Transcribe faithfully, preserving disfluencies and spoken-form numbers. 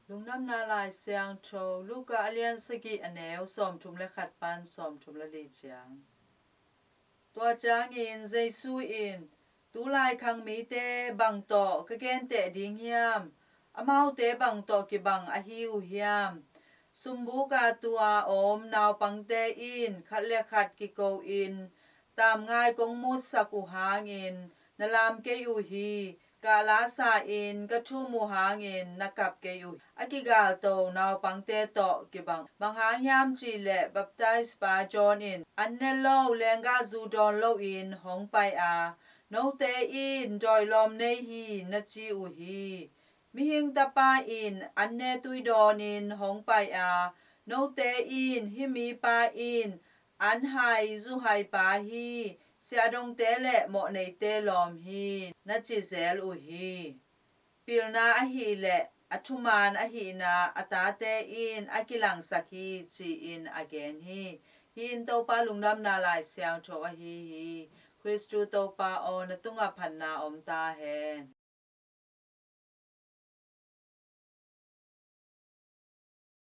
Lungdamna Lai Siangtho Luka a lian sagih, a neu sawmthum le khat pan sawmthum le li ciang. Tua ciangin Jesu in, "Tulai khang mite bang tawh ka genteh ding hiam? Amaute bang tawh kibang ahi uh hiam? Sumbuka tua om naupangte in khat le khat kiko in, 'Tamngai kong mutsak uh hangin na lam kei uh hi. Kahla sa-in ka thum uh hangin na kap kei uh hi,' a kigalto naupangte tawh kibang. Bang hang hiam cih leh, baptizpa John in an ne lo, lenggahzu dawn loin hong pai a, note in, 'Dawi lawm nei hi,' na ci uh hi. Mihing Tapa in an ne tui dawnin hong pai a, note in, 'Hih mipa in an hai zuhaipa hi, siahdongte le mawhneite lawm hi,' na ci zel uh hi. Pilna ahih leh a thuman ahihna a tate in a kilangsak hi, ci-in a gen hi. Hih in Topa Lungdamna Lai Siangtho ahi hi. Khristu Topa aw, na tungah phatna om ta hen.